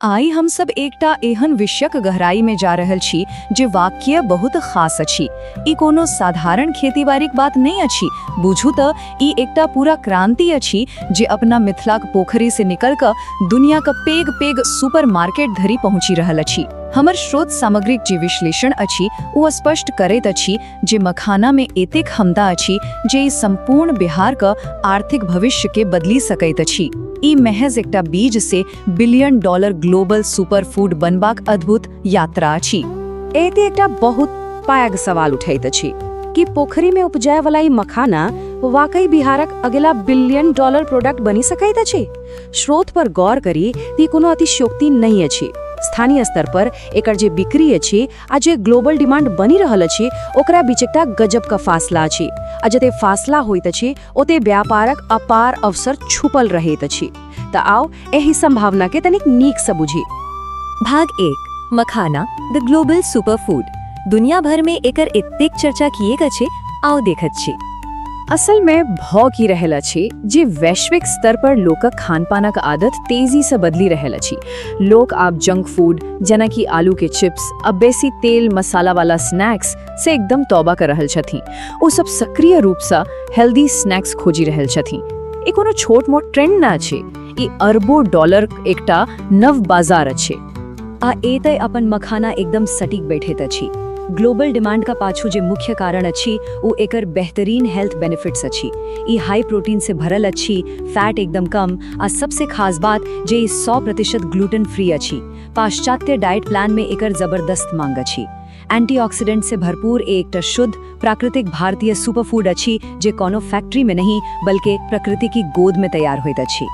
आइ हम सब एकटा एहन विषयक गहराई में जा रहल छी जे वाक्य बहुत खास अछि। ई कोनो साधारण खेतीबाड़ीक बात नहि अछि। बुझू तऽ ई एकटा पूरा क्रांति अछि जे अपना मिथिलाक पोखरि से निकल कऽ दुनिया के पैघ पैघ सुपर मार्केट धरि पहुंचि रहल अछि। हमर स्रोत सामग्रीक जे विश्लेषण अछि ओ स्पष्ट करैत अछि जे मखाना में एतेक क्षमता अछि जे ई संपूर्ण बिहार क आर्थिक भविष्य के बदलि सकैत अछि। ई महज एकटा बीज से billion dollar global super food बनबाक अद्भुत यात्रा अछि। एते एकटा बहुत पैघ सवाल उठैत अछि कि पोखरि में उपजाय वाला ई मखाना वाकई बिहारक अगिला बिलियन डॉलर प्रोडक्ट बनि सकैत अछि। स्रोत पर गौर करी त ई कोनो अतिशयोक्ति नहि अछि। स्थानीय स्तर पर एकर जे बिक्री अछि आ जे ग्लोबल डिमांड बनि रहल अछि ओकरा बीच एकटा गजब का फासला अछि आ जते फासला होइत अछि ओते व्यापारक अपार अवसर छुपल रहैत अछि। तऽ आउ एहि संभावना के तनिक नीक सँ बुझी। भाग 1, मखाना द ग्लोबल सुपर फूड। दुनिया भर में एकर एतेक चर्चा किएक अछि, आउ देखत छी। असल में भऽ की रहल अछि जे वैश्विक स्तर पर लोकक खानपानक आदत तेजी से बदलि रहल अछि। लोक आब जंक फूड जेना कि आलू के चिप्स आ बेसी तेल मसाला वाला स्नैक्स से एकदम तौबा कर रहल छथिन। ओ सब सक्रिय रूप से हेल्दी स्नैक्स खोजि रहल छथिन। ई कोनो छोट मोट ट्रेंड ना अछि, ई अरबों डॉलर एकटा नव बाजार अछि। आ एतय अपन मखाना एकदम सटीक बैठैत अछि। ग्लोबल डिमांड का पाछू जे मुख्य कारण अछि ओ एकर बेहतरीन हेल्थ बेनिफिट्स अछि। ई हाई प्रोटीन से भरल अछि, फैट एकदम कम आ सबसे खास बात जे ई 100% ग्लूटेन फ्री अछि। पाश्चात्य डाइट प्लान में एकर जबरदस्त मांग अछि। एंटीऑक्सीडेंट से भरपूर एकटा शुद्ध प्राकृतिक भारतीय सुपरफूड अछि जे कोनो फैक्ट्री में नहीं बल्कि प्रकृति की गोद में तैयार होइत अछि।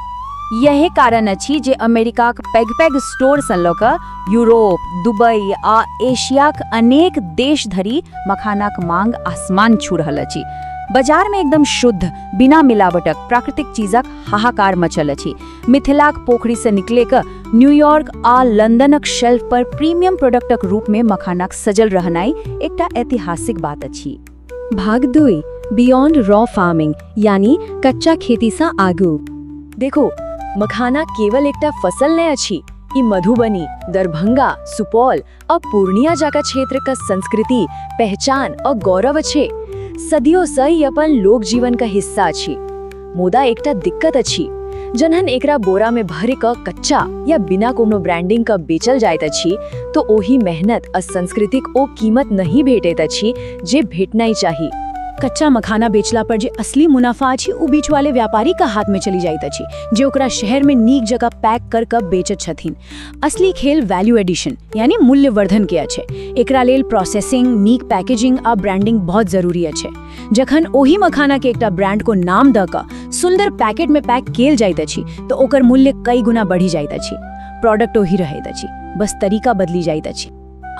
यही कारण अछि जे अमेरिकाक पैघ पैघ स्टोर सँ लऽ कऽ यूरोप, दुबई आ एशियाक अनेक देश धरि मखानाक मांग आसमान छू रहल अछि। बाजार में एकदम शुद्ध, बिना मिलावटक प्राकृतिक चीजक हाहाकार मचल अछि। मिथिलाक पोखरि से निकले कऽ न्यूयॉर्क आ लंदनक शेल्फ पर प्रीमियम प्रोडक्टक रूप में मखानाक सजल रहनाइ एकटा ऐतिहासिक बात अछि। भाग 2, बियॉन्ड रॉ फार्मिंग यानी कच्चा खेती सँ आगू। देखो, मखाना केवल एकटा फसल नहि अछि, ई मधुबनी, दरभंगा, सुपौल आ पूर्णिया जाका क्षेत्र का संस्कृति, पहचान और गौरव अछि। सदियों से ई अपन लोक जीवन का हिस्सा अछि। मुदा एकटा दिक्कत अछि, जहन एकरा बोरा में भरि कऽ कच्चा या बिना कोनो ब्रांडिंग का बेचल जाइत अछि तो ओही मेहनत आ संस्कृतिक ओ कीमत नहीं भेटैत अछि जे भेटनाइ चाही। कच्चा मखाना बेचला पर जे असली मुनाफा अछि ओ बीच वाले व्यापारी का हाथ में चली जाइत अछि जे ओकरा शहर में नीक जगह पैक कर कऽ बेचत छथिन। असली खेल वैल्यू एडिशन यानी मूल्यवर्धन के अछि। एकरा लेल प्रोसेसिंग, नीक पैकेजिंग आ ब्रांडिंग बहुत जरूरी अछि। जखन ओही मखाना के एकटा ब्रांड को नाम दऽ कऽ सुंदर पैकेट में पैक केल जाइत अछि तऽ ओकर मूल्य कई गुना बढ़ि जाइत अछि। प्रोडक्ट ओही रहैत अछि, बस तरीका बदलि जाइत अछि।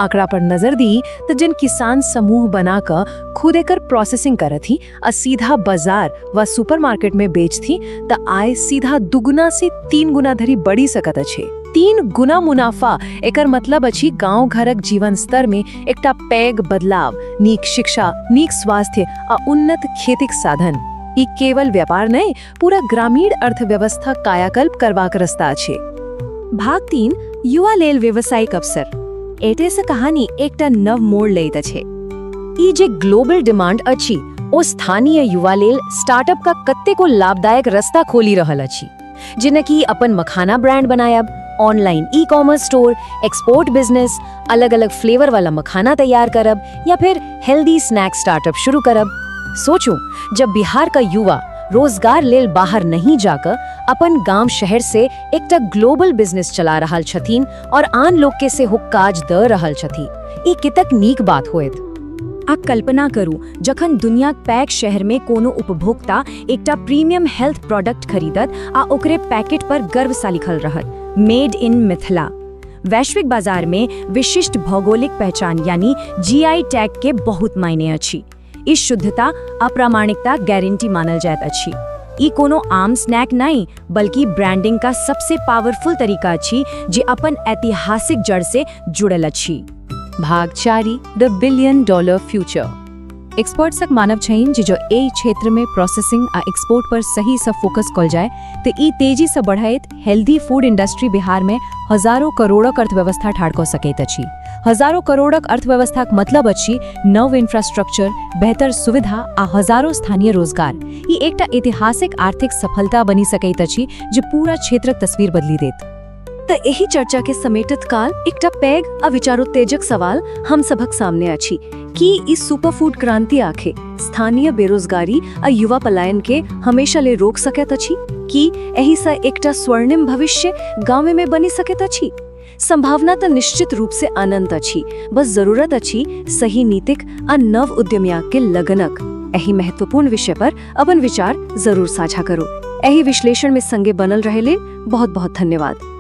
आंकड़ा पर नजर दी तो जिन किसान समूह बना कऽ खुद एकर प्रोसेसिंग करथि आ सीधा बाजार व सुपरमार्केट में बेचथि त आय सीधा दुगुना से 3 गुना धरि बढ़ि सकत अछि। 3 गुना मुनाफा, एकर मतलब अछि गांव घरक जीवन स्तर में एकटा पैघ बदलाव, नीक शिक्षा, नीक स्वास्थ्य आ उन्नत खेतीक साधन। ई केवल व्यापार नहीं, पूरा ग्रामीण अर्थव्यवस्था कायाकल्प करबाक रास्ता अछि। भाग 3, युवा लेल व्यावसायिक अवसर। एते से कहानी एकटा नव मोड़ लैत अछि। ई जे ग्लोबल डिमांड अछि ओ स्थानीय युवा लेल स्टार्टअप का कतेको लाभदायक रास्ता खोली रहल अछि, जेना कि अपन मखाना ब्रांड बनायब, online e commerce store, export business, अलग अलग फ्लेवर वाला मखाना तैयार करब या फिर हेल्दी स्नैक स्टार्टअप शुरू करब। सोचू, जब बिहार का युवा रोजगार लेल बाहर नहीं जाकर अपन गांव शहर से एकटा ग्लोबल बिजनेस चला रहल छथिन और आन लोग के सेहो काज द रहल छथिन, ई कितक नीक बात होयत। आ कल्पना करू, जखन दुनियाक पैघ शहर में कोनो उपभोक्ता एकटा प्रीमियम हेल्थ प्रोडक्ट खरीदत आ ओकरे पैकेट पर गर्व सँ लिखल रहत मेड इन मिथिला। वैश्विक बाजार में विशिष्ट भौगोलिक पहचान यानी जीआई टैग के बहुत मायने अछि। ई शुद्धता आ प्रामाणिकता गारंटी मानल जाइत अछि। ई कोनो आम स्नैक नहीं बल्कि ब्रांडिंग का सबसे पावरफुल तरीका अछि जे अपन ऐतिहासिक जड़ से जुड़ल अछि। भाग 4, द बिलियन डॉलर फ्यूचर। एक्सपर्ट्सक मानब छनि जे जँ एहि क्षेत्रमे प्रोसेसिंग आ एक्सपोर्ट पर सहीसँ फोकस कयल जाय तऽ ई तेजीसँ बढ़ैत हेल्दी फूड इंडस्ट्री बिहारमे हजारो करोड़क अर्थव्यवस्था ठाढ़ कऽ सकैत अछि। हजारो करोड़क अर्थव्यवस्थाक मतलब अछि नव इंफ्रास्ट्रक्चर, बेहतर सुविधा आ हजारो स्थानीय रोजगार। ई एकटा ऐतिहासिक आर्थिक सफलता बनि सकैत अछि जे पूरा क्षेत्रक तस्वीर बदलि देत। तऽ एहि चर्चा के समेटत काल एकटा पैघ आ विचारोत्तेजक सवाल हम सभक सामने अछि कि ई सुपरफूड क्रांति आखे स्थानीय बेरोजगारी आ युवा पलायन के हमेशा ले रोक सकैत अछि? की एहि सँ एकटा स्वर्णिम भविष्य गामे में बनि सकैत अछि? संभावना तऽ निश्चित रूप से अनंत अछि, बस जरूरत अछि सही नीतिक आ नव उद्यमिया के लगनक। एहि महत्वपूर्ण विषय पर अपन विचार जरूर साझा करू। एहि विश्लेषण में संगे बनल रहे लेल बहुत बहुत धन्यवाद।